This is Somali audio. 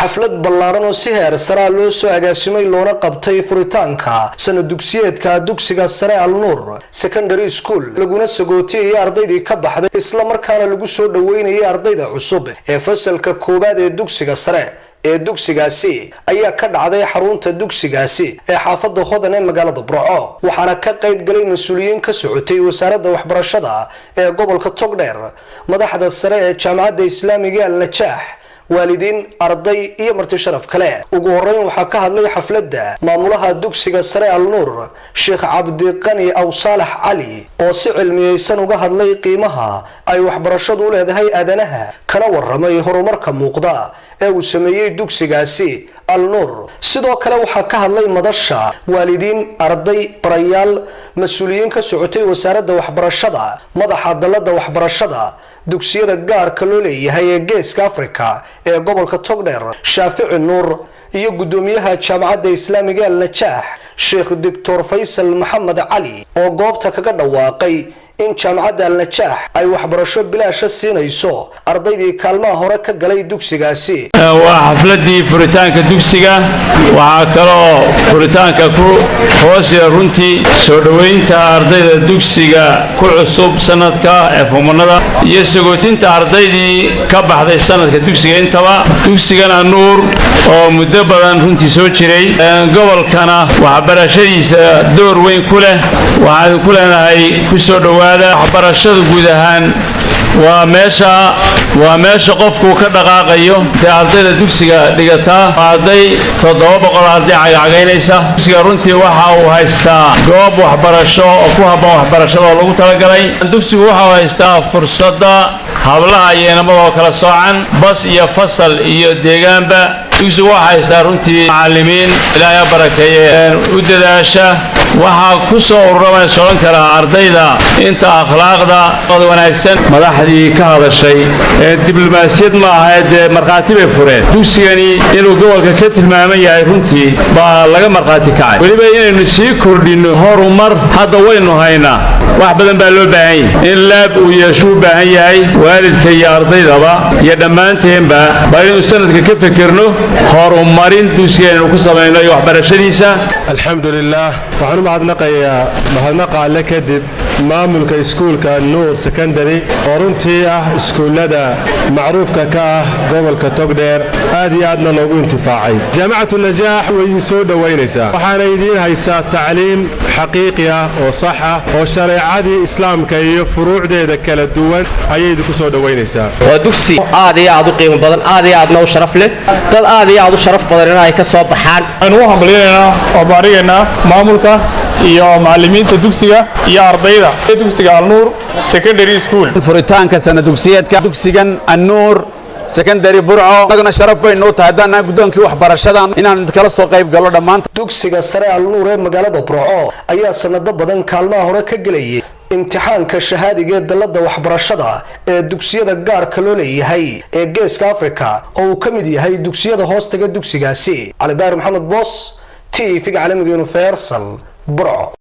Xaflad ballaadhan oo si heer saraa loo soo agaasimay loona qabtay furitaanka sanad dugsiyeedka dugsiga sare Alnuur Secondary School, laguna sagootiyayay ardaydii ka baxday, isla markaana lagu soo dhoweynayay ardayda cusub ee fasalka koowaad ee dugsiga sare ee dugsigaasi, ayaa ka dhacday xarunta dugsigaasi ee xaafadda Hodan ee magaalada Burco. Waxaana ka qayb galay mas-uuliyiin ka socotay Wasaaradda Waxbarashada ee gobolka Togdheer, madaxda sare ee Jaamacadda Islaamiga Al-Najaax, waalidiin, arday iyo marti sharaf kale. Ugu horeyn waxaa ka hadlay xafladda maamulaha dugsiga sare Alnuur, Sheekh Cabdiqani Aw Saalax Cali, oo si cilmiyeysan uga hadlay qiimaha ay waxbarashadu u leedahay aadanaha, kana waramay horumarka muuqda ee uu sameeyey dugsigaasi Alnuur. Sidoo kale waxaa ka hadlay madasha waalidiin, arday, barayaal, mas-uuliyiin ka socotay Wasaaradda Waxbarashada, madaxa dalladda waxbarashada dugsiyada gaarka loo leeyahay ee Geeska Afrika ee gobolka Togdheer, Shaafici Nuur, iyo guddoomiyaha Jaamacadda Islaamiga Al-Najaax, Sheekh Doctor Faysal Maxamed Cali, oo goobta kaga dhawaaqay in Jaamacadda Al-Najaax ay waxbarasho bilaasha siinayso ardaydii kaalmaha hore ka galay dugsigaasi. Waa xafladdii furitaanka dugsiga. Waxaa kaloo furitaanka ku hoosya runtii soo dhoweynta ardayda dugsiga ku cusub sanadka ee form one-nada iyo sagootinta ardaydii ka baxday sanadka dugsiga. Intaba dugsigan Anuur oo muddo badan runtii soo jiray, gobolkana waxbarashadiisa door weyn ku leh, waxaan ku leenahay ku soo dhowaada. Waxbarashadu guud ahaan waa meesha qofku ka dhaqaaqayo. Dee ardayda dugsiga dhigataa waa arday 700 arday cagacagaynaysa. Dugsiga runtii waxa uu haystaa goob waxbarasho oo ku habboon waxbarashada oo lagu talagalay. Dugsigu waxa uu haystaa fursadda hablaha iyo inamadoo kala soocan, bas iyo fasal iyo deegaanba. Dugsigu waxaa haystaa runtii macallimiin, Ilaahay ha barakeeye, u dadaasha. Waxaa ku soo ururamaya odhan karaa ardayda inta akhlaaqda wanaagsan. Madaxdii ka hadashay ee diblomaasiyad ma aha, dee markhaati bay fureen. Dugsigani inuu gobolka ka tilmaaman yahay runtii baa laga markhaati kacay. Weliba inaynu sii kordhinno horumar hadda waynu haynaa, wax badan baa loo baahan yahay. In lab uu yeesho u baahan yahay. Waalidka iyo ardaydaba iyo dhammaanteenba baa inuu sanadka ka fekerno horumarin dugsiga inaynu ku samayno iyo waxbarashadiisa. Alxamdu lilaah. Waxaan u mahadnaqayaa, mahadnaqa Alle kadib, maamulka iskuulka Nuur Secondary oo runtii ah iskuullada macruufka ka ah gobolka Togdheer, aad iyo aadna loogu intifaacay. Jaamacatu Najaax way idin soo dhowaynaysaa, waxaana idiin haysaa tacliim xaqiiqi ah oo sax ah oo shareecadii Islaamka iyo furuucdeeda kala duwan ayay idinku soo dhowaynaysaa. Waa dugsi aad iyo aad u qiimo badan, aad iyo aadna u sharaf leh, dad aad iyo aad u sharaf badan in ay ka soo baxaan. Waxaynu u hambalyaynaynaa oo baarigaynaa maamulka iyo macallimiinta dugsiga iyo ardayda dugsiga Alnuur Secondary School. Furitaanka sana dugsiyeedka dugsigan Annuur Secondary Burco annagana sharaf baynu u tahay, haddaan guddoonkii waxbarashada, inaan kala soo qayb gallo dhammaanta. Dugsiga sare Alnuur ee magaalada Burco ayaa sanado badan kaalmaha hore ka gelayay imtixaanka shahaadiga ee dalladda waxbarashada ee dugsiyada gaarka loo leeyahay ee Geeska Afrika, oo uu ka mid yahay dugsiyada hoostaga dugsigaasi. Cali Daahir Maxamed Boos, TV-ga caalamiga Universal, Burco.